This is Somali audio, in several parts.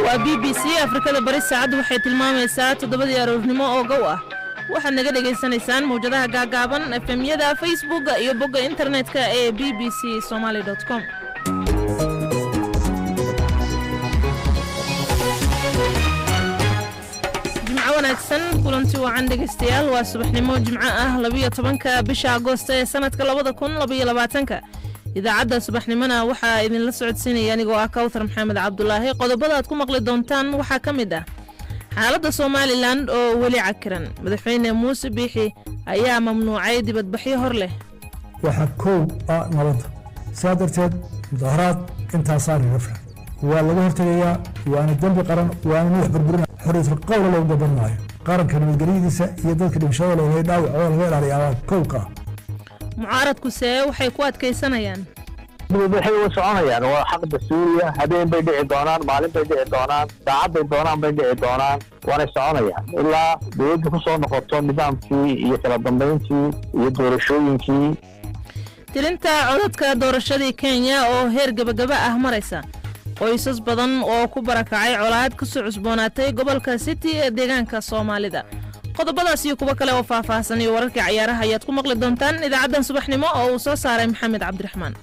Waa BBC Afrikada Bari. Saacaddu waxay tilmaamaysaa 7dii aroornimo oo gow ah. Waxaad naga dhegaysanaysaan mawjadaha gaagaaban, FM-yada, Facebooka iyo bogga internetka ee bbcsomaly.com. Jimco wanaagsan, kulanti wacan dhegaystayaal. Waa subaxnimo jimco ah, 12-ka bisha Agoosta ee sanadka 2022-ka. Idaacadda subaxnimona waxaa idinla socodsiinaya anigoo ah Kawthar Maxamed Cabdulaahi. Qodobada aad ku maqli doontaan waxaa ka mid ah xaaladda Somaliland oo weli cakiran. Madaxweyne Muuse Biixi ayaa mamnuucay dibadbaxyo hor leh. Waxaa koow ah nabadda. Sidaa darteed mudaharaad intaasaa naga filan. Waa laga hortegayaa, waana dembi qaran, waana madax burburina. Xorriyatul qowla loogu gaban maayo. Qaranka nabadgelyadiisa iyo dadka dhimashada looga dhaawacooda laga ilaaliyaa kowka. Mucaaradkuse waxay ku adkaysanayaan Waxay u soconayaan waa xaq dastuuriya. Habeen bay dhici doonaan, maalin bay dhici doonaan, saacad bay doonaan bay dhici doonaan, waanay soconayaan ilaa dowladdu ku soo noqoto nidaamkii iyo kala dambayntii iyo doorashooyinkii. Tirinta codadka doorashadii Kenya oo heer gebagaba ah maraysa. Qoysas badan oo ku barakacay colaad kasoo cusboonaatay gobolka City ee deegaanka Soomaalida. Qodobadaas iyo kuwo kale oo faahfaahsan iyo wararkii cayaaraha ayaad ku maqli doontaan idaacaddan subaxnimo oo uu soo saaray Maxamed Cabdiraxmaan.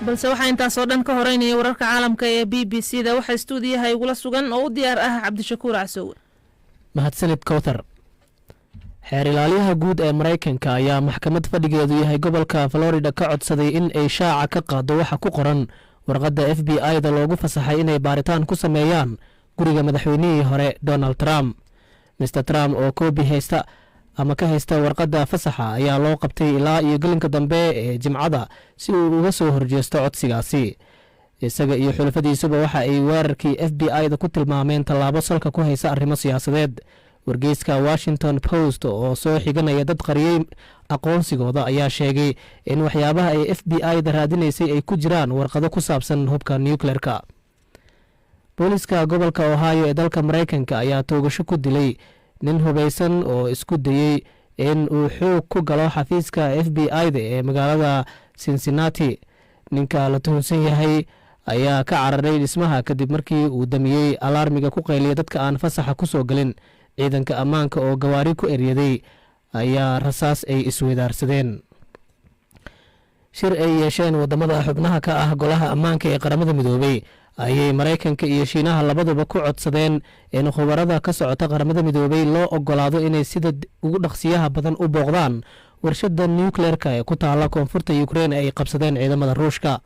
Balse waxaa intaasoo dhan ka horeynaya wararka caalamka ee BBC da. Waxaa istuudiyaha igula sugan oo u diyaar ah Cabdishakuur Casowe. Mahadsanid, Kowthar. Xeer ilaaliyaha guud ee Maraykanka ayaa maxkamad fadhigeedu yahay gobolka Florida ka codsaday in ay shaaca ka qaado waxa ku qoran warqadda FBI da loogu fasaxay inay baaritaan ku sameeyaan guriga madaxweynihii hore Donald Trump. Mr Trump oo koobi haysta ama ka haysta warqadda fasaxa ayaa loo qabtay ilaa iyo gelinka dambe ee Jimcada si uu uga soo horjeesto codsigaasi. Isaga iyo xulafadiisuba waxa ay weerarkii FBI da ku tilmaameen tallaabo salka ku haysa arrimo siyaasadeed. Wargeyska Washington Post oo soo xiganaya dad qariyey aqoonsigooda ayaa sheegay in waxyaabaha ay FBI da raadinaysay ay ku jiraan warqado ku saabsan hubka nuclearka. Booliska gobolka Ohio ee dalka Maraykanka ayaa toogasho ku dilay nin hubaysan oo isku dayey in uu xoog ku galo xafiiska FBI da ee magaalada Cincinnati. Ninka la tuhunsan yahay ayaa ka cararay dhismaha kadib markii uu damiyey alaarmiga ku qayliya dadka aan fasaxa ku soo galin. Ciidanka ammaanka oo gawaari ku eryaday ayaa rasaas ay isweydaarsadeen. Shir ay yeesheen wadamada xubnaha ka ah Golaha Ammaanka ee Qaramada Midoobay ayay Maraykanka iyo Shiinaha labaduba ku codsadeen in khubarada ka socota Qaramada Midoobay loo ogolaado inay sida ugu dhaqsiyaha badan u booqdaan warshada nucleerka ee ku taala koonfurta Ukrein ay qabsadeen ciidamada Ruushka.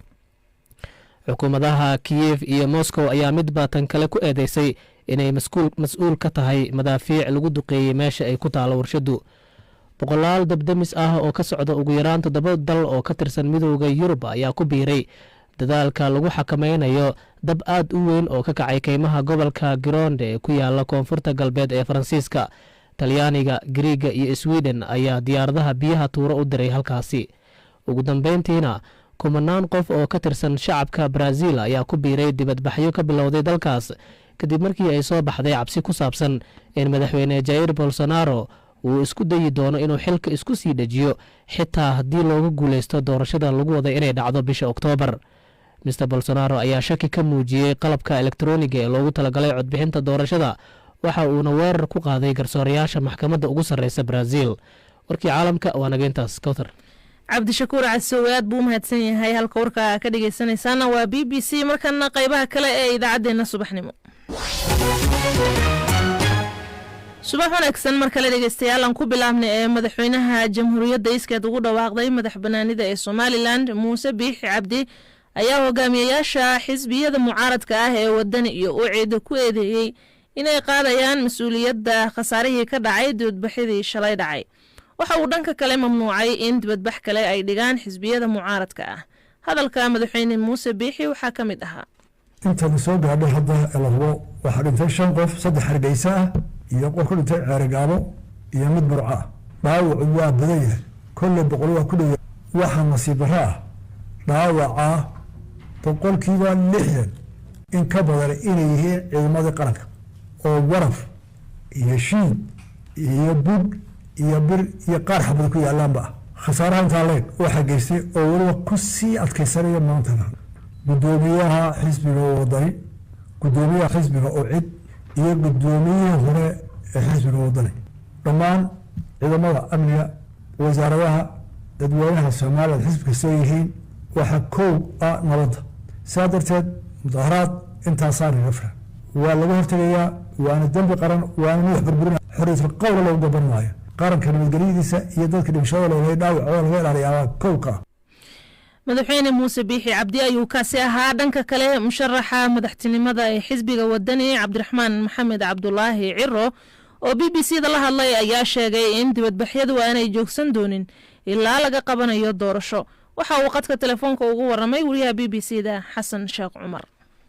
Xukuumadaha Kiyef iyo Moscow ayaa midba tan kale ku eedeysay inay mas-uul ka tahay madaafiic lagu duqeeyey meesha ay ku taalo warshadu. Boqolaal dabdemis ah oo ka socda ugu yaraan toddoba dal oo ka tirsan Midooda Yurub ayaa ku biiray dadaalka lagu xakameynayo dab aad u weyn oo ka kacay keymaha gobolka Gironde ee ku yaala koonfurta galbeed ee Faransiiska. Talyaaniga, Griiga iyo Sweden ayaa diyaaradaha biyaha tuuro u diray halkaasi. Ugu dambeyntiina, kumanaan qof oo ka tirsan shacabka Brazil ayaa ku biiray dibadbaxyo ka bilowday dalkaas kadib markii ay soo baxday cabsi ku saabsan in Madaxweyne Jair Bolsonaro uu isku dayi doono inuu xilka isku sii dhejiyo, xitaa haddii looga guuleysto doorashada lagu waday inay dhacdo bisha Oktoobar. Mr Bolsonaro ayaa shaki ka muujiyey qalabka elektroniga ee loogu talagalay codbixinta doorashada, waxa uuna weerar ku qaaday garsoorayaasha maxkamadda ugu sarreysa Brazil. Warkii caalamka waa naga intaas, Kowthar. Cabdishakuur Casowe aad buu u mahadsan yahay. Halka warka ka dhegeysanaysaana waa BBC. Markana qaybaha kale ee idaacaddeenna subaxnimo. Subax wanaagsan mar kale, dhegeystayaal. Aan ku bilaabnay ee madaxweynaha Jamhuuriyadda iskeed ugu dhawaaqday madax banaanida ee Somaliland, Muuse Biixi Cabdi, ayaa hogaamiyayaasha xisbiyada mucaaradka ah ee Wadani iyo UCID ku eedeeyey inay qaadayaan mas-uuliyadda khasaarihii ka dhacay dibadbaxyadii shalay dhacay. Waxa uu dhanka kale mamnuucay in dibadbax kale ay dhigaan xisbiyada mucaaradka ah. Hadalka Madaxweyne Muuse Biixi waxaa ka mid ahaa: Intaada soo gaadhay hadda ee la hubo waxaa dhintay shan qof, saddex Hargeysa ah iyo qof ku dhintay Ceerigaabo iyo mid Burco ah. Dhaawacu waa badan yahay, kolley 100 waa ku dhow. Waxaa nasiib darro ah dhaawaca 60% in ka badan inay yihiin ciidamadii qaranka oo waraf iyo shiid iyo bud iyo bir iyo qaar xabad ku yaalaanba ah. Khasaaraha intaa leeg waxaa geystay oo weliba ku sii adkaysanaya maantana guddoomiyaha xisbiga Wadani, guddoomiyaha xisbiga UCID iyo guddoomiyihii hore ee xisbiga Wadani. Dhammaan ciidamada amniga, wasaaradaha, dadweynaha Somaliland, xisbi kastoo yihiin, waxaa kow ah nabadda. Sidaa darteed mudaharaad intaasaa naga filan, waa laga hortegayaa, waana dembi qaran, waana madax burburin, xorriyatul qowla loogu gaban maayo. Qaranka nabadgelyadiisa iyo dadka dhimashada looga dhaawacooda laga ilaaliyaa kowka. Madaxweyne Muuse Biixi Cabdi ayuu kaasi ahaa. Dhanka kale, musharaxa madaxtinimada ee xisbiga Wadani, Cabdiraxmaan Maxamed Cabdulaahi Ciro, oo BBC da la hadlay ayaa sheegay in dibadbaxyadu aanay joogsan doonin ilaa laga qabanayo doorasho. Waxa uu qadka telefoonka ugu waramay wariyaha BBC da, Xasan Sheekh Cumar.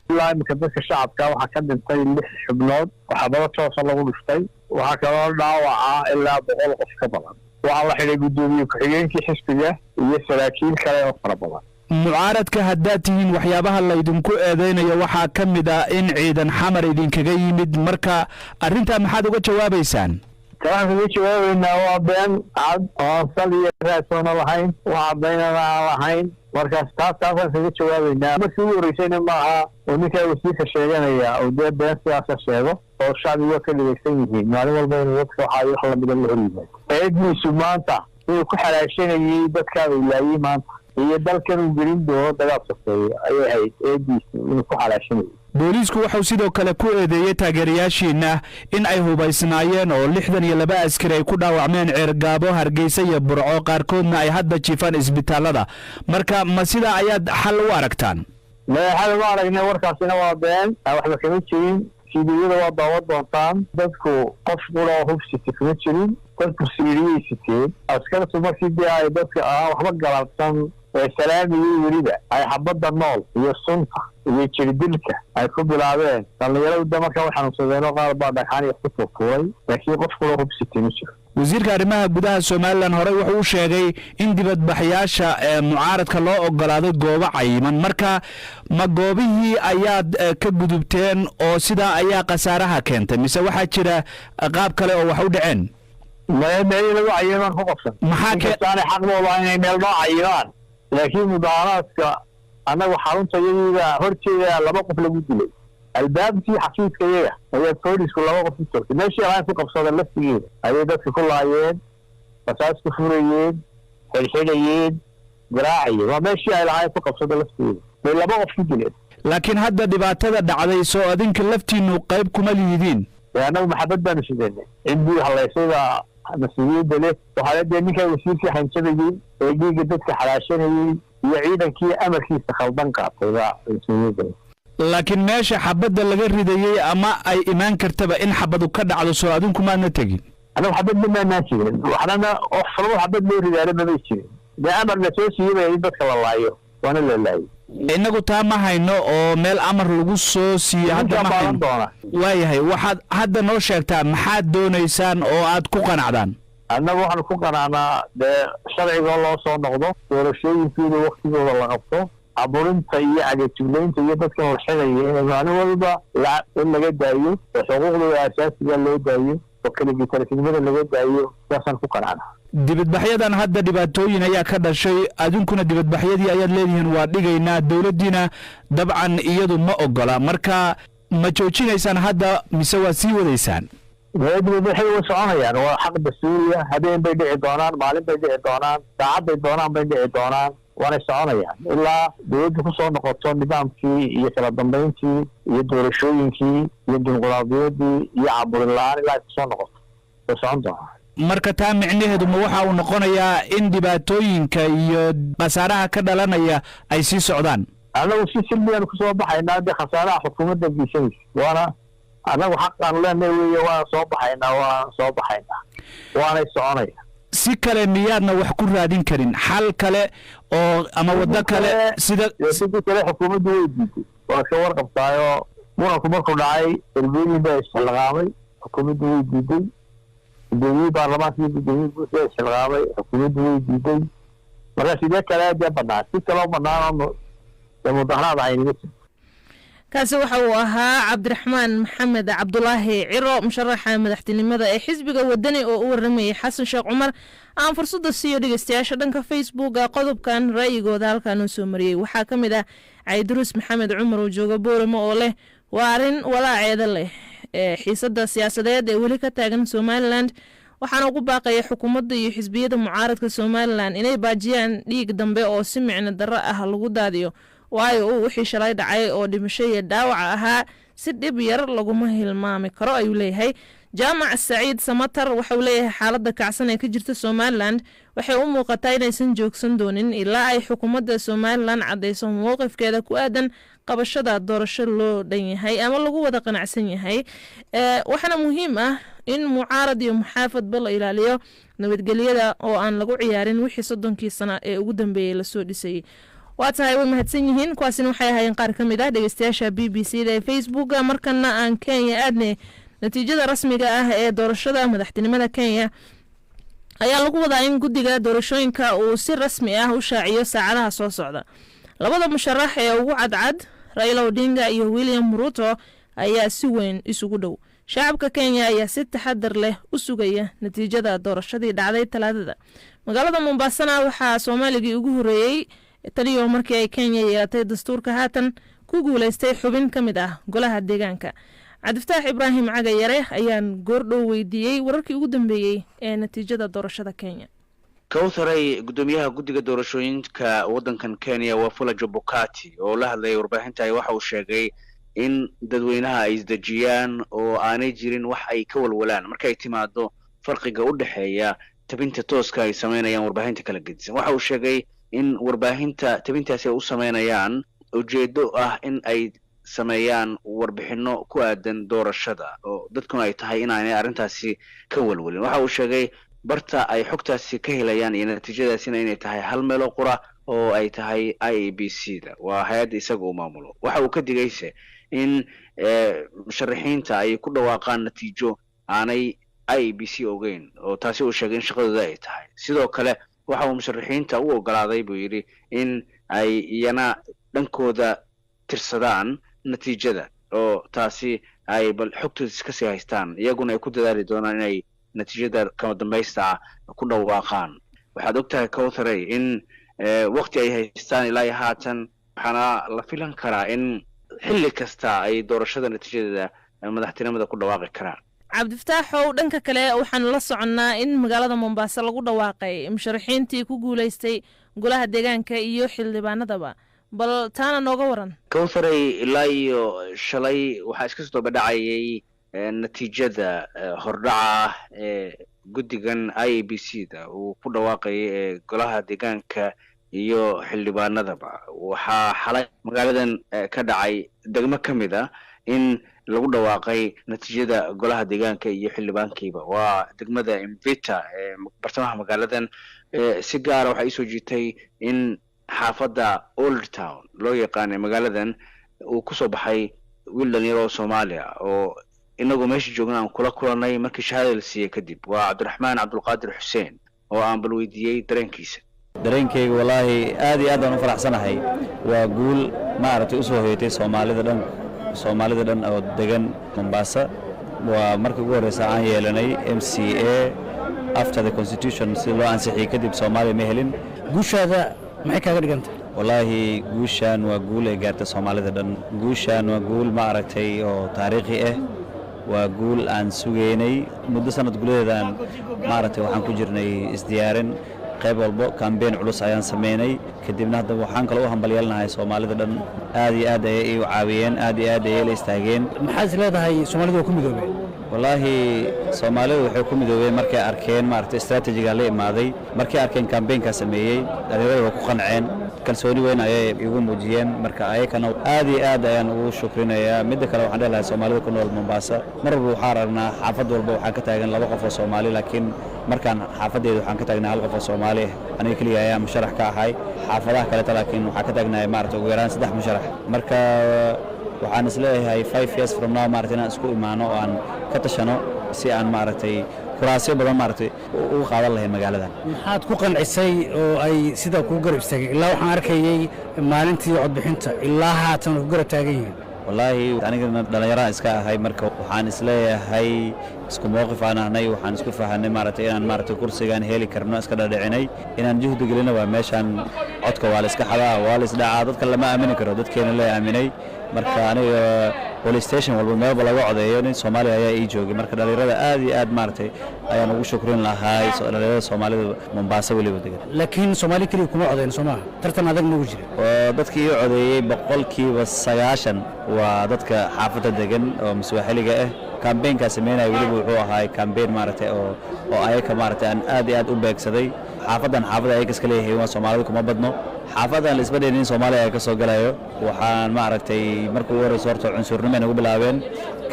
Ilaa imika dadka shacabka waxaa ka dhintay lix xubnood, waxaa bada toosa lagu dhuftay. Waxaa kaloo dhaawaca ilaa 100 qof ka badan. Waxaa la xidhay guddoomiye ku-xigeenkii xisbiga iyo saraakiil kale oo fara badan. Mucaaradka haddaad tihiin, waxyaabaha laydinku eedeynayo waxaa ka mid ah in ciidan Xamar idinkaga yimid. Marka arrintaa maxaad uga jawaabaysaan? Waxaan kaga jawaabaynaa waa been cad oo aan sal iyo raadsoona lahayn, wax caddaynana aan lahayn. Markaas taasaan kaga jawaabaynaa. Markii ugu horreysayna maaha oo ninkaa wasiirka sheeganaya oo dee been sidaasa sheego oo shacbiga ka dhegeysan yihiin maalin walba inuu dadka waxaa wax lamida la hor yimaado. Eedmiisu maanta inuu ku xalaashanayey dadkaa ilaayey maanta iyo dalkan uu gelin doono dagaal sokeeye ayay ahayd eediisu inuu ku xalaashanayay. Booliisku wuxuu sidoo kale ku eedeeyey taageerayaashiinna in ay hubaysnaayeen oo 62 askari ay ku dhaawacmeen Ceergaabo, Hargeysa iyo Burco, qaarkoodna ay hadda jiifaan isbitaallada. Marka ma sidaa ayaad xal u aragtaan? Xal uma aragnay, warkaasina waa been, waxba kama jirin. Fiidiyada waa daawan doontaan. Dadku qof qura oo hub site kuma jirin, dadku siiriyay siteen. Askartu markii dee ay dadka aan waxba galabsan ee salaamayay weliba ay xabadda nool iyo sunta iyo jirdilka ay ku bilaabeen, dhallinyaradu de markaa way xanuunsadeenoo qaar baa dhagxaan iyo ku tuurtuuray, laakiin qof qura hub site ma jiro. Wasiirka arrimaha gudaha Somaliland horey wuxuu u sheegay in dibadbaxyaasha ee mucaaradka loo ogolaaday goobo cayiman. Marka ma goobihii ayaad ka gudubteen oo sidaa ayaa khasaaraha keentay, mise waxaa jira qaab kale oo wax u dhaceen? Maya, meelihii lagu cayimaan ku qabsan. Maxaa Inkastaanay xaqdooda inay meel noo cayimaan, laakiin mudaaharaadka annagu xarunta iyadiiba horteeda laba qof lagu dilay. Albaabkii xafiiska iyaga ayaa boolisku laba qof ku toogtay. Meeshii alaan ku qabsada laftigeeda ayay dadka ku laayeen, rasaas ku furayeen, xidhxidhayeen, garaacayeen. Waa meeshii ay lahaayeen ku qabsada laftigeeda bay laba qof ku dileen. Laakiin hadda dhibaatada dhacday soo adinka laftiinnu qayb kuma lihidiin? Dee annagu maxabad baanu sidanay. Ciddii hadlaysay baa mas-uuliyadda leh. Waxaa dee ninkaa wasiirkii hanjabayey ee dhiigga dadka xalaashanayey iyo ciidankii amarkiisa khaldan qaatay baa mas-uuliyadda leh. Laakiin meesha xabadda laga ridayey ama ay imaan kartaba in xabadu ka dhacdo, soo adinku maadna tegin? Annagu xabad ma maanaan jirin, waxnana wax falmo xabad loo ridaana mamay jirin. Dee amar la soo siiyey bay in dadka la laayo, waana la laayay. Innagu taa ma hayno oo meel amar lagu soo siiyey hadda ma Ninkaan hayno. Baalan doona. Waayahay, waxaad hadda noo sheegtaa maxaad doonaysaan oo aad ku qanacdaan? Annagu waxaanu ku qanacnaa dee sharcigoo loo soo noqdo, doorashooyinkiina waktigooda la qabto, caburinta iyo cagajuglaynta iyo dadkan la xidhaya in maalin walba in laga daayo oo xuquuqdooda asaasiga loo daayo oo keligitalitinimada laga daayo, saasaan ku qanacnaa. Dibadbaxyadan hadda dhibaatooyin ayaa ka dhashay. Adinkuna dibadbaxyadii ayaad leedihiin waa dhigaynaa, dowladdiina dabcan iyadu ma ogola. Marka ma joojinaysaan hadda mise waad sii wadaysaan? Dibadbaxyadu way soconayaan, waa xaq dastuuriya. Habeen bay dhici doonaan, maalin bay dhici doonaan, saacadday doonaan bay dhici doonaan, waanay soconayaan ilaa dowladdu kusoo noqoto nidaamkii iyo kala dambayntii iyo doorashooyinkii iyo dimuqraadiyaddii iyo caburin la-aan. Ilaa ay kusoo noqoto way socon doonaan. Marka taa micnaheedu ma waxa uu noqonayaa in dhibaatooyinka iyo khasaaraha ka dhalanaya ay sii socdaan? Annagu si silmiyaanu kusoo baxaynaa. Dee khasaaraha xukuumadda geysanaysa waana annagu xaq aanu leenahay weeye. Waan soo baxaynaa, waan soo baxaynaa, waanay soconayaan. Si kale miyaadna wax ku raadin karin, xal kale oo ama waddo kale sida? Sidii kale xukuumaddu way diiday, waa ka warqabtaayoo muranku markuu dhacay ergooyin baa isxilqaamay, xukuumaddu way diiday. Gudoomiyihii baarlamaanka iyo gudoomiyihii guud baa isxilqaamay, xukuumaddu way diiday. Marka sidee kale dee banaan, si kaloo banaan oo dee mudaharaad ahayn ma jirto. Kaasi waxa uu ahaa Cabdiraxmaan Maxamed Cabdulaahi Ciro, musharaxa madaxtinimada ee xisbiga Wadani, oo u waramayay Xasan Sheekh Cumar. Aan fursadda siiyo dhegeystayaasha dhanka Facebooka qodobkan ra'yigooda halkaan uu soo mariyey. Waxaa ka mid ah Cayduruus Maxamed Cumar oo jooga Booramo, oo leh: "Waa arrin walaaceeda leh ee xiisada siyaasadeed ee weli ka taagan Somaliland. Waxaana ugu baaqaya xukuumadda iyo xisbiyada mucaaradka Somaliland inay baajiyaan dhiig dambe oo si micno darro ah lagu daadiyo, waayo uu wixii shalay dhacay oo dhimasho iyo dhaawaca ahaa si dhib yar laguma hilmaami karo," ayuu leeyahay. Jaamac Saciid Samatar waxauu leeyahay: "Xaaladda kacsan ee ka jirta Somaliland waxay u muuqataa inaysan joogsan doonin ilaa ay xukuumadda Somaliland caddeyso mowqifkeeda ku aadan qabashada doorasho loo dhan yahay ama lagu wada qanacsan yahay. Waxaana muhiim ah in mucaarad iyo muxaafadba la ilaaliyo nabadgelyada oo aan lagu ciyaarin wixii 30kii sano ee ugu dambeeyey lasoo dhisayay." Waa tahay, way mahadsan yihiin. Kuwaasina waxay ahaayeen qaar ka mid ah dhegeystayaasha BBC da ee Facebooka. Markana aan Kenya aadne. Natiijada rasmiga ah ee doorashada madaxtinimada Kenya ayaa lagu wadaa in guddiga doorashooyinka uu si rasmi ah u shaaciyo saacadaha soo socda. Labada musharax ee ugu cadcad, Raila Odinga iyo William Ruto, ayaa si weyn isugu dhow. Shacabka Kenya ayaa si taxadar leh u sugaya natiijada doorashadii dhacday Talaadada. Magaalada Mombasana waxaa Soomaaligii ugu horeeyey taniyo markii ay Kenya yeelatay dastuurka haatan ku guuleystay xubin ka mid ah golaha deegaanka. Cabdifataax Ibraahim Cagayare ayaan goordhow weydiiyey wararkii ugu dambeeyey ee natiijada doorashada Kenya. Kowtharay, guddoomiyaha guddiga doorashooyinka waddankan Kenya, Wafula Chebukati, oo la hadlayay warbaahinta, waxa uu sheegay in dadweynaha ay isdejiyaan oo aanay jirin wax ay ka walwalaan markay timaado farqiga u dhexeeya tabinta tooska ay samaynayaan warbaahinta kala gedisan. Waxa uu sheegay in warbaahinta tabintaasi ay u samaynayaan ujeedo ah in ay sameeyaan warbixino ku aadan doorashada, oo dadkuna ay tahay inaanay arrintaasi ka walwalin. Waxa uu sheegay barta ay xogtaasi ka helayaan iyo natiijadaasina inay tahay hal meeloo qura, oo ay tahay IEBC da, waa hay-adda isaga uu maamulo. Waxa uu ka digayse in musharaxiinta ay ku dhawaaqaan natiijo aanay IEBC ogeyn, oo taasi uu sheegay in shaqadooda ay tahay. Sidoo kale waxa uu musharaxiinta u ogolaaday, buu yidhi, in ay iyana dhankooda tirsadaan natiijada, oo taasi ay bal xogtooda iska sii haystaan, iyaguna ay ku dadaali doonaan inay natiijada kama dambaysta ah ku dhawaaqaan. Waxaad og tahay, Cowtharey, in wakti ay haystaan ilaa iyo haatan, waxaana la filan karaa in xilli kasta ay doorashada natiijadeeda madaxtinimada ku dhawaaqi karaan. Cabdifataaxow, dhanka kale waxaanu la soconnaa in magaalada Mombaaso lagu dhawaaqay musharaxiintii ku guuleystay golaha deegaanka iyo xildhibaanadaba. Bal taana nooga waran. Cowtharey, ilaa iyo shalay waxaa iska soo dabadhacayay natiijada hordhaca ah ee guddigan IEBC da uu ku dhawaaqayay ee golaha deegaanka iyo xildhibaanadaba. Waxaa xalay magaaladan ka dhacay degmo ka mid a in lagu dhawaaqay natiijada golaha deegaanka iyo xildhibaankiiba, waa degmada Mvita ee bartamaha magaaladan. Si gaara waxaa iisoo jiitay in xaafadda Old Town loo yaqaanay magaaladan uu kusoo baxay wiil dhalinyaro oo Soomaaliya, oo inagoo meesha joogna aan kula kulanay markii shahaada la siiyey kadib. Waa Cabdiraxmaan Cabdulqaadir Xuseen, oo aan bal weydiiyey dareenkiisa. Dareenkayga wallaahi aad iyo aad baan u faraxsanahay. Waa guul maaragtay u soo hoyatay Soomaalida dhan, Soomaalida dhan oo degan Mombasa. Waa markii ugu horreysa aan yeelanay MCA after the constitution si loo ansixiyey kadib. Soomaaliya ma helin. Guushaada maxay kaaga dhigantay? Wallaahi guushaan waa guul ay gaartay Soomaalida dhan. Guushaan waa guul ma aragtay oo taariikhi ah. Waa guul aan sugeynay muddo sanad gudaheedaan. Maaragtay, waxaan ku jirnay isdiyaarin qayb walbo, campaign culus ayaan sameynay. Kadibna hadda waxaan kaloo u hambalyalnahay Soomaalida dhan. Aad iyo aad ayay iu caawiyeen, aad iyo aad ayay la istaageen. Maxaad is leedahay Soomaalidu waa ku midoobeen? Wallaahi Soomaalidu waxay ku midoobeen markay arkeen maaragtay strategy-ga la imaaday, markay arkeen campaign-kaa sameeyey. Dhalinyarada waa ku qanceen, kalsooni weyn ayay igu muujiyeen. Marka ayakana aad iyo aad ayaan ugu shukrinayaa. Midda kale waxaan dheh lahay Soomaalida ku nool Mombasa, mar walba waxaan aragnaa xaafad walba waxaan ka taagan laba qof oo Soomaali, laakiin markaan xaafaddeeda waxaan ka taagnaa hal qof oo Soomaali ah. Aniga keliya ayaa musharax ka ahay. Xaafadaha kaleta laakiin waxaa ka taagnahay maaragtay ugu yaraan saddex musharax. Marka waxaan isleeyahay 5 years from now maaragtay inaan isku imaano oo aan ka tashano si aan maaragtay kuraasyo badan maaragtay ugu qaadan lahayn magaaladan. Maxaad ku qancisay oo ay sidaa kugu garab istaageen? Ilaa waxaan arkayey maalintii codbixinta ilaa haatan ku garab taagan yihiin. Wallaahi anigana dhallinyaraan iska ahay. Marka waxaan isleeyahay isku mowqif aan ahnay, waxaan isku fahanay maaragtay inaan maaragtay kursigaan heli karno, iska dhadhicinay inaan juhdi gelino. Waa meeshaan codka waa la iska xadaa, waa la isdhacaa, dadka lama aamini karo, dadkeena la aaminay. Marka aniga police station walba meelba laga codeeyo nin Soomaaliya ayaa ii joogay. Marka dhallinyarada aad iyo aad maaragtay ayaan ugu shukrin lahaa, dhallinyarada Soomaalida Mombasa weliba degan. Laakiin Soomaali keliya kuma codeyn, soo maaha? Tartan adag nagu jira. Oo dadkii ii codeeyey 90% waa dadka xaafadda degan oo Maswaaxiliga ah. Kambeynkaa sameynaya weliba wuxuu ahaa kambeyn maaragtay oo ayaka maaragtay aan aad iyo aad u beegsaday. Xaafaddan xaafadda ayaka iska leeyahay waa, Soomaalida kuma badno. Xaafaddan la isma dhehnin Soomaaliya ayaa ka soo galayo. Waxaan maaragtay marka ugu horeyso horta cunsurnimo ay nagu bilaabeen,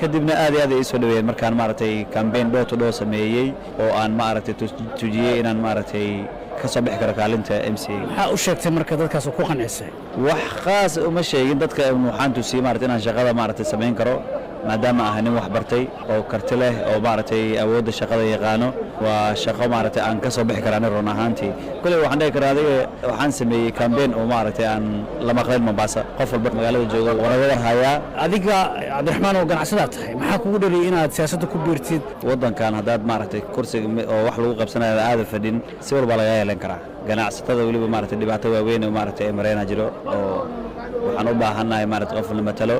kadibna aad iyo aad ay ii soo dhaweeyeen markaan maaragtay kambeyn door to door sameeyey oo aan maaragtay tujiyey inaan maaragtay ka soo bixi karo kaalinta MCA. Maxaa u sheegtay marka dadkaas oo ku qancisay? Wax khaas uma sheegin dadka. Waxaan tusiyey maaragtay inaan shaqada maaragtay samayn karo, maadaama ah nin wax bartay oo karti leh oo maaragtay awoodda shaqada yaqaano. Waa shaqo maaragtay aan ka soo bixi karaa nin run ahaantii. Kuley waxaan dhihi karaa adiga waxaan sameeyey campaign oo maaragtay aan la maqlayn Mombasa. Qof walba magaalada jooga wanaga war hayaa. Adiga Cabdiraxmaan oo ganacsadaa tahay, maxaa kugu dhaliyay inaad siyaasadda ku biirtid? Waddankan haddaad maaragtay kursiga oo wax lagu qabsanayo aada fadhin, si walba laga yeelan karaa. Ganacsatada weliba maaragtay dhibaato waaweyn oo maaragtay ay mareena jiro oo waxaan u baahannahay maaragtay qof la matalo.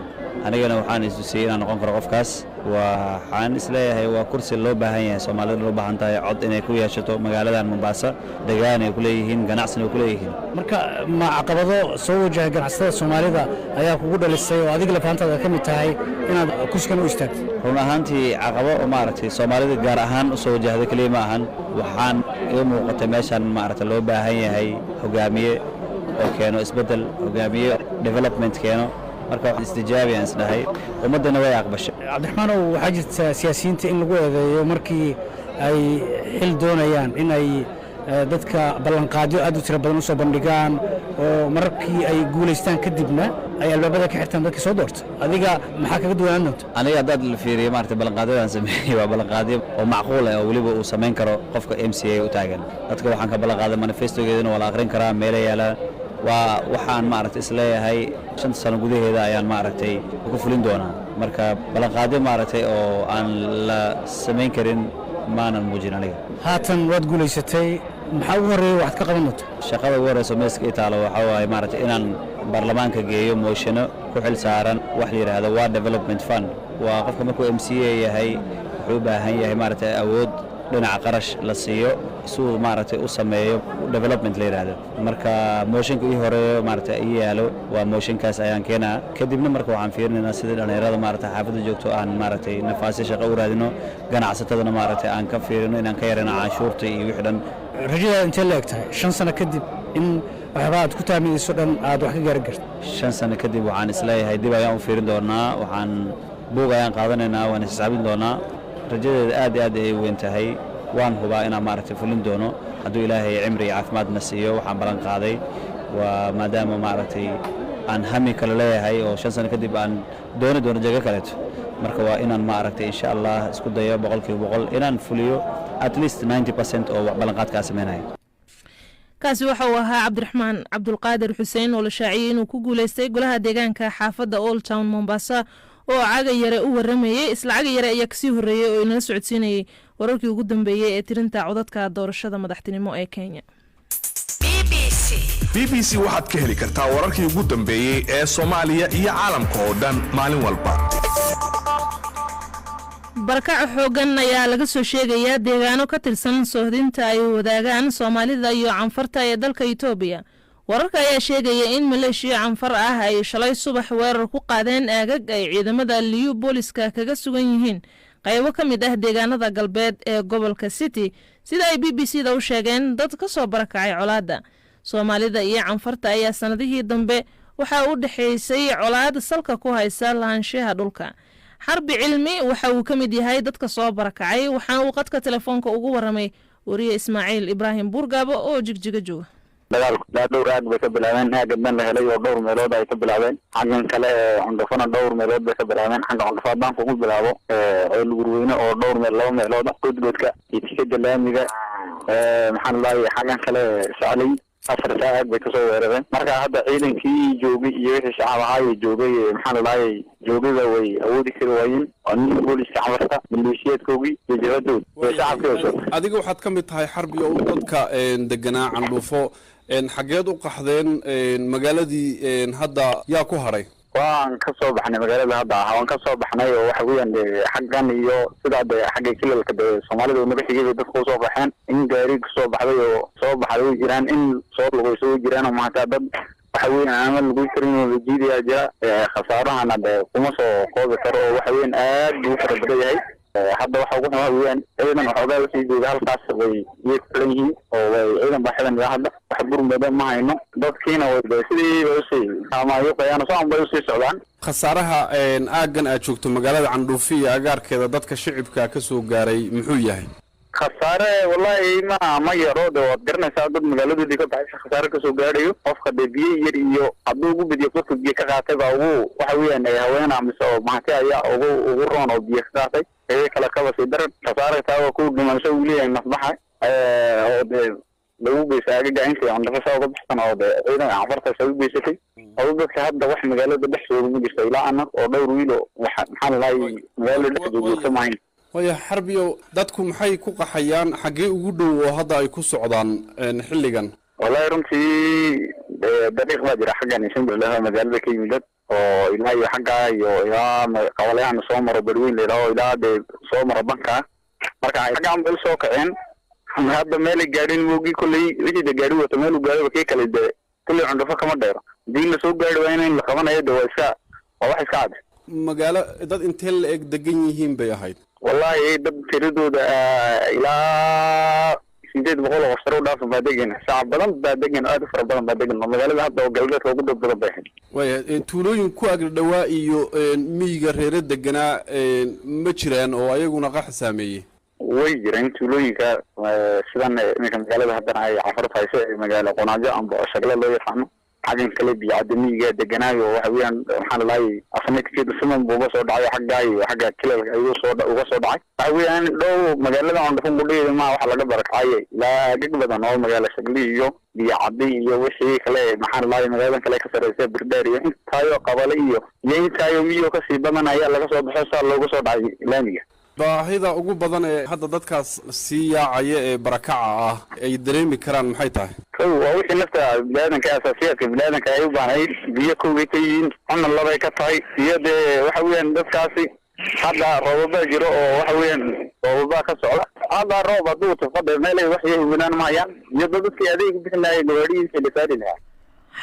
Anigana waxaan istusiyey inaan noqon karo qofkaas. Waxaan isleeyahay waa kursi loo baahan yahay, Soomaalida loo baahan tahay cod inay ku yeeshato magaaladan Mombasa, degaan ay ku leeyihiin, ganacsina ay ku leeyihiin. Marka ma caqabado soo wajahay ganacsatada Soomaalida ayaa kugu dhalisay oo adiga lafahantaada ka mid tahay inaad kursigan u istaagtid? Run ahaantii caqabo oo maaragtay Soomaalida gaar ahaan u soo wajahday keliya ma ahan. Waxaan iga muuqatay meeshan maaragtay loo baahan yahay hogaamiye oo keeno isbeddel, hogaamiye development keeno. Marka waxaan istijaabi aan isdhahay, ummaddana way aqbashay. Cabdiraxmaanow, waxaa jirta siyaasiyiinta in lagu eedeeyo markii ay xil doonayaan in ay dadka ballanqaadyo aad u tiro badan u soo bandhigaan, oo mararkii ay guulaystaan kadibna ay albaabada ka xirtaan dadkii soo doorta. Adiga maxaa kaga duwanaan doonta? Aniga haddaad la fiiriyo maaragtay ballanqaadyadaan sameeyey waa ballanqaadyo oo macquul ah oo weliba uu samayn karo qofka MCA u taagan. Dadka waxaan ka ballanqaaday manifestogeedana waa la akhrin karaa, meela yaala. Waa waxaan maaragtay isleeyahay 5-ta sano gudaheeda ayaan maaragtay ku fulin doonaa. Marka ballanqaadyo maaragtay oo aan la samayn karin maanan muujin aniga. Haatan waad guulaysatay, maxaa ugu horreeya waxaad ka qaban doonta? Shaqada ugu horeysa meeska ii taalo waxaa waaye maaragtay inaan baarlamaanka geeyo mooshino ku xil saaran wax la yidhaahdo waa development fund. Waa qofka markuu MCA yahay wuxuu u baahan yahay maaragtay awood dhinaca qarash la siiyo si uu maaragtay u sameeyo development la yidhaahdo. Marka mooshinka ii horeeyo maaragtay ii yaalo waa mooshinkaas ayaan keenaa. Kadibna marka waxaan fiirinaynaa sidii dhallinyarada maaragtay xaafadda joogto aan maaragtay nafaasyo shaqo u raadino, ganacsatadana maaragtay aan ka fiirino inaan ka yarayno canshuurta iyo wixii dhan. Rajadaada intee la eg tahay 5 sano kadib in waxyaabaha aad ku taaminayso dhan aad wax ka gaari karto? 5 sano kadib waxaan isleeyahay dib ayaan u fiirin doonaa, waxaan buug ayaan qaadanaynaa, waan isxisaabin doonaa. Rajadeeda aad iyo aad ay weyn tahay. Waan hubaa inaan maaragtay fulin doono hadduu Ilaahay cimri iyo caafimaadna siiyo waxaan ballan qaaday. Waa maadaama maaragtay aan hami kale leeyahay oo 5 sano kadib aan dooni doono jago kaleeto. Marka waa inaan maaragtay insha Allah isku dayo 100% inaan fuliyo at least 90% oo ballanqaadkaa sameynaya. Kaasi waxa uu ahaa Cabdiraxmaan Cabdulqaadir Xuseen oo la shaaciyey inuu ku guuleystay golaha deegaanka xaafadda Old Town Mombasa oo Caga Yare u waramayey. Isla Caga Yare ayaa kasii horreeyey oo inala socodsiinayey wararkii ugu dambeeyey ee tirinta codadka doorashada madaxtinimo ee Kenya. BBC waxaad ka heli kartaa wararkii ugu dambeeyey ee Soomaaliya iyo caalamka oo dhan maalin walba. Barakac xoogan ayaa laga soo sheegayaa deegaano ka tirsan soohdinta ay wadaagaan Soomaalida iyo Canfarta ee dalka Itoobiya. Wararka ayaa sheegaya in maleeshiya Canfar ah ay shalay subax weerar ku qaadeen aagag ay ciidamada Liyu Booliska kaga sugan yihiin qaybo ka mid ah deegaanada galbeed ee gobolka City, sida ay BBC da u sheegeen dad ka soo barakacay colaadda. Soomaalida iyo Canfarta ayaa sanadihii dambe waxaa u dhexeysay colaad salka ku haysa lahaanshaha dhulka. Xarbi Cilmi waxa uu ka mid yahay dadka soo barakacay, waxaana uu qadka telefoonka ugu waramay wariye Ismaaciil Ibraahim Buurgaabo oo Jigjiga jooga. Dagaalku ilaa dhowr aag bay ka bilaabeen. Aaga dan la helay oo dhowr meelood ay ka bilaabeen. Xaggan kale ee Cundhufana dhowr meelood bay ka bilaabeen. Xagga Cundhufa haddaan kugu bilaabo, Ceel Gurweyne oo dhowr meel, laba meelood ah, Godgodka iyo Tikada laamiga, maxaan laayay, xaggan kale Socley. 4 aag bay kasoo weerareen. Marka hadda ciidankii joogay iyo wixii shacab ahaayay joogay, maxaa la dhahayay, joogayba way awoodi kari waayeen. Waa nin booliska Canfarta, maleeshiyaadkoogii iyo jabhadooda iyo shacabkii oo soo. Adiga waxaad ka mid tahay, Xarbi, oo dadka deganaa Candhuufo. Xageed u qaxdeen? Magaaladii hadda yaa ku hadhay? Waan ka soo baxnay magaalada hadda ah, waan ka soo baxnay oo waxa weeyaan de xaggan iyo sidaa de xagga kilalka de Soomaalida uu naga xigay bay dadku usoo baxeen. In gaari kasoo baxday oo soo baxday way jiraan, in soo lugayso way jiraan, oo maanta dad waxa weeyaan ama lagu karin oo la jiidayaa jira. Khasaarahana de kuma soo koobi karo oo waxa weeyaan aad buu u fara badan yahay. Hadda waxa ugu xumaa weeyaan ciidan waxoogaa usii jooga halkaas bay iyay ku xiran yihiin oo way ciidan baa xiran ilaa hadda, wax gurmada ma hayno. Dadkiina way de sidii bay usii amayuqayaan, soo bay usii socdaan. Khasaaraha aaggan aad joogto, magaalada Candhuufi iyo agaarkeeda, dadka shicibka ka soo gaaray muxuu yahay? Khasaare wallahi ma yaro de, waad garanaysaa dad magaaladoodii ka baxay khasaare kasoo gaadhayo. Qofka dee biyo yar iyo hadduu ugu bediyo, qofka biyo ka qaatay baa ugu waxa weeyaan haweena mise oo mahati ayaa ugu roon oo biyo ka qaatay, iyaga kale kaba sii daran. Khasaare taa waa ku dhimasho uu leeyahay, nafbaxa oo dee lagu geysta agaga intii Candhufo saa uga baxsan oo dee ciidanka Canfartaas ay u geysatay. Adu dadka hadda wax magaalada dhexdooda ma jirto ilaa anag oo dhowr wiil oo waxa, maxaa la dhahay, magaalada dhexdooda joogta maahayn. Waya Xarbiyow, dadku maxay ku qaxayaan? Xaggee ugu dhow oo hadda ay ku socdaan xilligan? Wallahi runtii dariiq baa jira xaggan Shimbirleho magaalada ka yimid dad oo ilaa iyo xaggaa iyo ilaa qabalayahana soo maro, Berweyn la yidhaho, ilaa dee soo maro banka. Marka xaggaan bay usoo kaceen, hadda meelay gaadhin moogi. Kolley wixii de gaari wato meel uu gaadhoba, kii kale de kolley Cundhufo kama dheero. Hadii la soo gaari waa in la qabanayo de, waa iska waa wax iska cad. Magaalo dad intee la eg degan yihiin bay ahayd? Wallahi dad tiradooda ilaa 800 oo qof sare u dhaafa baa degan. Shacab badan baa degan, aad u fara badan baa degan oo magaalada hadda oo galbeedka ugu dad badan bay ahayd. Waya, tuulooyin ku agri dhawaa iyo miyiga reere deganaa ma jiraan oo ayaguna qax saameeyey? Way jireen tuulooyinka sidan iminka magaalada haddana ay Cafarta hayso ee magaalo Qonaajo amba Shagle loo yaqaano, xaggan kale Biyocadda miyiga deganaayo. Waxa weeyaan, maxaa la dhahay, asnadkeedu siman buu uga soo dhacay xaggaa iyo xagga kilalka ayuu soo uga soo dhacay. Waxa weeyaan dhow magaalada Candhufo qudheeda ma waxa laga barakacay ilaa gag badan oo magaalo Shagli iyo Biyocaddi iyo wixii kale, maxaa la dhahay, magaaladan kale ka sarreysa Birdheer iyo intaayo qabale iyo intaayo miyo kasii badan ayaa laga soo baxo, saa looga soo dhacay laamiga. Baahida ugu badan ee hadda dadkaas sii yaacaya ee barakaca ah ay dareemi karaan maxay tahay? Kow waa wixii nafta biniaadanka, asaasiyaadka biniaadanka ay u baahnayd. Biyo kowgay ka yihiin, cunna labay ka tahay, iyo dee waxa weeyaan dadkaasi hadda roobabaa jiro oo waxa weeyaan roobabaa ka socda hadda. Roob hadduu tufo dee meelay wax yahuwanaan mahayaan iyo dad dadkii adeeg bixin lahay, gawaadhihiisa la saari lahaa.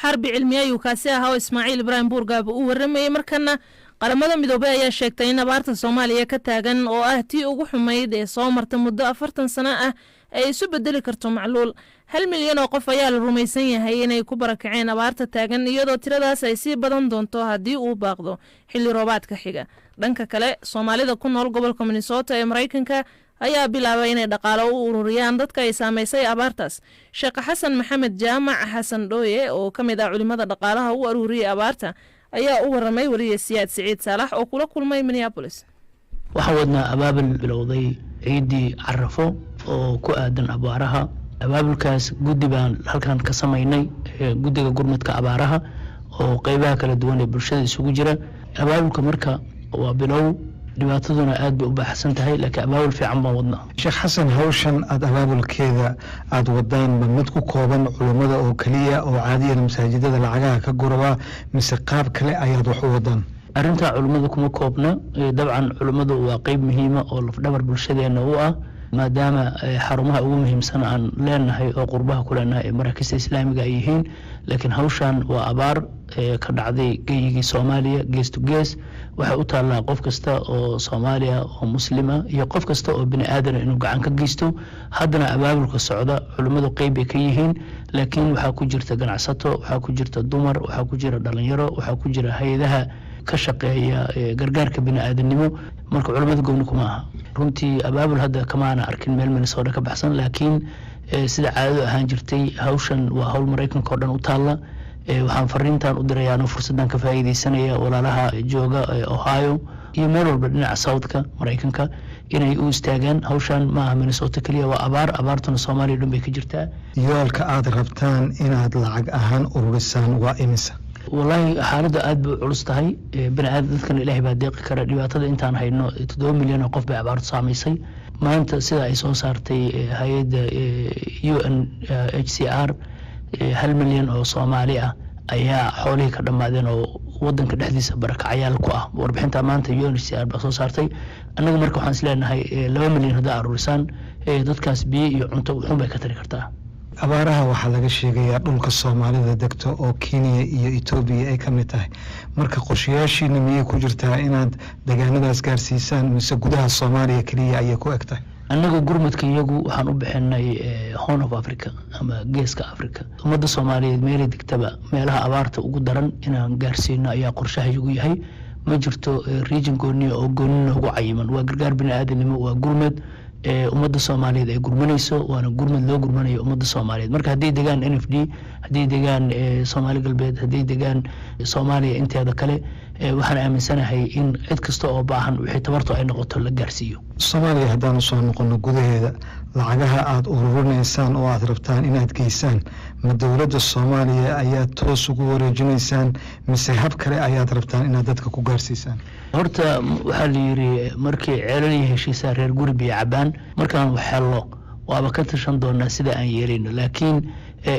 Xarbi Cilmi ayuu kaasi ahaa oo Ismaaciil Ibraahim Buurgaaba uu waramayey. Markana Qaramada Midoobey ayaa sheegtay in abaarta Soomaaliya ka taagan, oo ah tii ugu xumayd ee soo marta muddo 40 sano ah, ay isu bedeli karto macluul. 1 milyan oo qof ayaa la rumaysan yahay inay ku barakaceen abaarta taagan, iyadoo tiradaas ay sii badan doonto haddii uu baaqdo xilli roobaadka xiga. Dhanka kale, Soomaalida ku nool gobolka Minnesota ee Maraykanka ayaa bilaabay inay dhaqaalo u ururiyaan dadka ay saameysay abaartaas. Sheekh Xasan Maxamed Jaamac, Xasan Dhooye, oo ka mid ah culimada dhaqaalaha u aruuriyay abaarta, ayaa u waramay wariye Siyaad Siciid Saalax oo kula kulmay Minneapolis. Waxaan wadnaa abaabul bilowday ciiddii Carafo oo ku aadan abaaraha. Abaabulkaas guddi baan halkan ka samaynay, guddiga gurmadka abaaraha oo qeybaha kala duwan ee bulshada isugu jira. Abaabulka marka waa bilow, dhibaataduna aad bay u baaxsan tahay, laakiin abaabul fiican baan wadnaa. Sheekh Xasan, hawshan aada abaabulkeeda aada wadaan ma mid ku kooban culummada oo keliya oo caadiyan masaajidada lacagaha ka guraba, mise qaab kale ayaad wax u wadaan? Arrintaa culummada kuma koobna. Dabcan culummadu waa qeyb muhiima oo lafdhabar bulshadeena u ah, maadaama xarumaha ugu muhiimsan aan leenahay oo qurbaha ku leenahay ee maraakiista islaamiga ay yihiin. Laakiin hawshan waa abaar ka dhacday geyigii Soomaaliya gees to gees. Waxay u taallaa qof kasta oo Soomaaliya oo muslima iyo qof kasta oo bini aadana inuu gacan ka geysto. Haddana abaabulka socda culimmadu qeyb bay ka yihiin, laakiin waxaa ku jirta ganacsato, waxaa ku jirta dumar, waxaa ku jira dhalinyaro, waxaa ku jira hay-adaha ka shaqeeya gargaarka bini aadanimo. Marka culimmada gooni kuma aha. Runtii abaabul hadda kamaana arkin meel Minnesota ka baxsan, laakiin sida caadadu ahaan jirtay, hawshan waa hawl Maraykanka oo dhan u taalla. Waxaan fariintan u dirayaa anoo fursaddan ka faa'iideysanaya walaalaha jooga Ohio iyo meel walba dhinaca southka Maraykanka Inay u istaagaan hawshan. Maaha Minnesota keliya, waa abaar, abaartuna Soomaaliya dhan bay ka jirtaa. Yoolka aad rabtaan inaad lacag ahaan ururisaan waa imisa? Wallaahi, xaaladda aad bay u culus tahay. Bani aadam dadkan Ilaahay baa deeqi kara. Dhibaatada intaan hayno, 7 milyan oo qof bay abaartu saamaysay maanta, sida ay soo saartay hay-adda UNHCR. 1 milyan oo Soomaali ah ayaa xoolihii ka dhammaadeen oo wadanka dhexdiisa barakacayaal ku ah. Warbixinta maanta UNHCR baa soo saartay. Annaga marka waxaan is leenahay 2 milyan haddaa aruurisaan, dadkaas biyo iyo cunto wuxuun bay ka tari kartaa. Abaaraha waxaa laga sheegayaa dhulka Soomaalida degto oo Kenya iyo Etoobiya ay ka mid tahay. Marka qorshayaashiina miyay ku jirtaa inaad deegaanadaas gaarsiisaan, mise gudaha Soomaaliya keliya ayay ku eg tahay? Annaga gurmadka iyagu waxaan u bixinay Horn of Africa ama Geeska Africa. Ummadda Soomaaliyeed meelay degtaba, meelaha abaarta ugu daran inaan gaarsiino ayaa qorshaha iyagu yahay. Ma jirto region gooniya oo gooni noogu cayiman. Waa gargaar bini aadanimo, waa gurmad ummadda Soomaaliyeed ay gurmanayso, waana gurmad loo gurmanayo ummadda Soomaaliyeed. Marka hadday degaan NFD, hadday degaan Soomaali Galbeed, hadday degaan Soomaaliya inteeda kale, waxaan aaminsanahay in cid kasta oo baahan wixii tabartu ay noqoto la gaarsiiyo. Soomaaliya haddaanu soo noqono gudaheeda, lacagaha aada ururinaysaan oo aada rabtaan inaad geysaan, ma dowladda Soomaaliya ayaad toos ugu wareejinaysaan, mise hab kale ayaad rabtaan inaad dadka ku gaarsiisaan? Horta waxaa la yiri, markii ceelaliya heshiisaa reer guri biyo cabaan. Markaan wax hello waaba ka tashan doonaa sida aan yeelayno, laakiin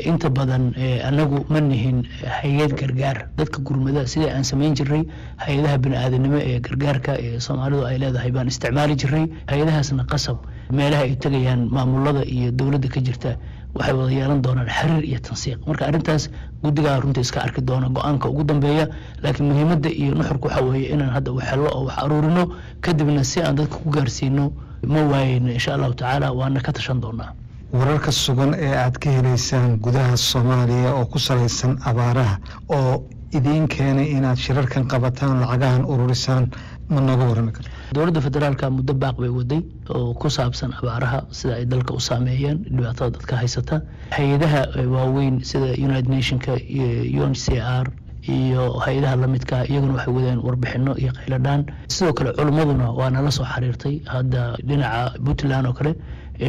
inta badan anagu ma nihin hay-ad gargaar. Dadka gurmada sida aan samayn jiray, hay-adaha bini-aadanimo ee gargaarka ee Soomaalidu ay leedahay baan isticmaali jiray. Hay-adahaasna qasab meelaha ay tegayaan maamulada iyo dowladda ka jirta waxay wada yeelan doonaan xiriir iyo tansiiq. Marka arrintaas guddigaa runta iska arki doona go-aanka ugu dambeeya, laakiin muhiimadda iyo nuxurka waxaa weeye inaan hadda wax hello oo wax aruurino, kadibna si aan dadka ku gaarsiino ma waayeyno, insha Allahu tacaala, waana ka tashan doonaa. Wararka sugan ee aad ka helaysaan gudaha Soomaaliya oo ku salaysan abaaraha oo idiin keenay inaad shirarkan qabataan, lacagahan ururisaan, ma nooga warrami karta? Dowladda federaalka muddo baaq bay waday oo ku saabsan abaaraha, sida ay dalka u saameeyeen, dhibaatada dadka haysata. Hay-adaha waaweyn sida United Nationka, UNHCR iyo hay-adaha lamidka, iyaguna waxay wadeen warbixino iyo qayladhaan. Sidoo kale culimmaduna waa nala soo xiriirtay. Hadda dhinaca Puntland oo kale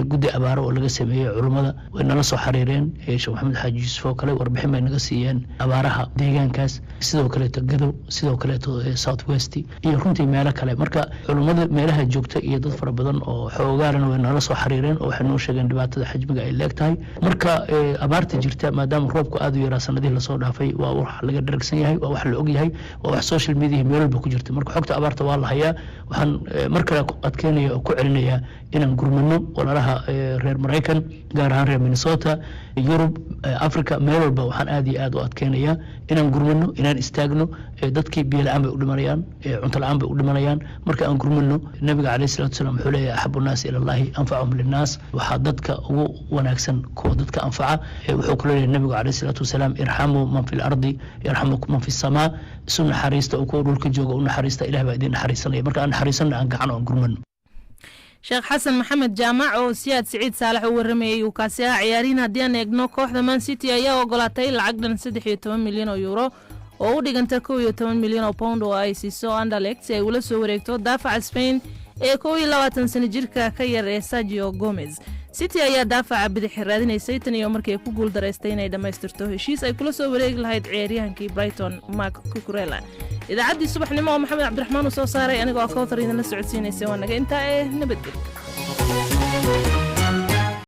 guddi abaaro oo laga sameeyey culummada way nala soo xiriireen. Sheekh Maxamed Xaaji Yuusuf oo kale warbixin bay naga siiyeen abaaraha deegaankaas, sidoo kaleeto Gadow, sidoo kaleeto South West iyo runtii meelo kale. Marka culummada meelaha joogta iyo dad fara badan oo xoogaalana way nala soo xiriireen oo waxay noo sheegeen dhibaatada xajmiga ay leeg tahay. Marka abaarta jirta, maadaama roobku aada u yaraa sanadihii lasoo dhaafay, waa wax laga dharagsan yahay, waa wax la og yahay, waa wax social media meel walba ku jirta. Marka xogta abaarta waa la hayaa. Waxaan mar kale adkeynaya oo ku celinayaa inaan gurmano walaalaha reer Maraykan, gaar ahaan reer Minnesota, Yurub, Africa, meel walba. Waxaan aad iyo aad u adkeynayaa inaan gurmano, inaan istaagno. Dadkii biyo la-aan bay u dhimanayaan, cunto la-aan bay u dhimanayaan. Marka aan gurmano. Nabiga caleyhi salatu wasalaam wuxuu leeyahay: "أحب الناس إلى الله أنفعهم للناس." Waxaa dadka ugu wanaagsan kuwa dadka anfaca. Wuxuu kaloo leeyahay nabigu caleyhi salaatu wasalaam: "ارحموا من في الأرض يرحمكم من في السماء." Isu naxariista oo kuwa dhulka jooga u naxariista, Ilah baa idin naxariisanaya. Marka aan naxariisano, aan gacan, aan gurmano. Sheekh Xasan Maxamed Jaamac oo Siyaad Siciid Saalax u waramayay uu kaasi ah. Ciyaariin haddii aan eegno, kooxda Man City ayaa ogolaatay lacag dhan 13 milyan oo euro oo u dhiganta 11 milyan oo pound oo ay siiso Anderlecht si ay ula soo wareegto daafaca Spain ee 21 sano jirka ka yar ee Sergio Gomez. City ayaa daafaca bidix raadinaysay tan iyo markii ay ku guuldaraystay inay dhammaystirto heshiis ay kula soo wareegi lahayd ciyaaryahankii Brighton, Marc Cucurella. Idaacaddii subaxnimo oo Maxamed Cabdiraxmaan uu soo saaray, anigoo Kowthar idinla socodsiinaysay, waa naga intaa ee nabadgelyo.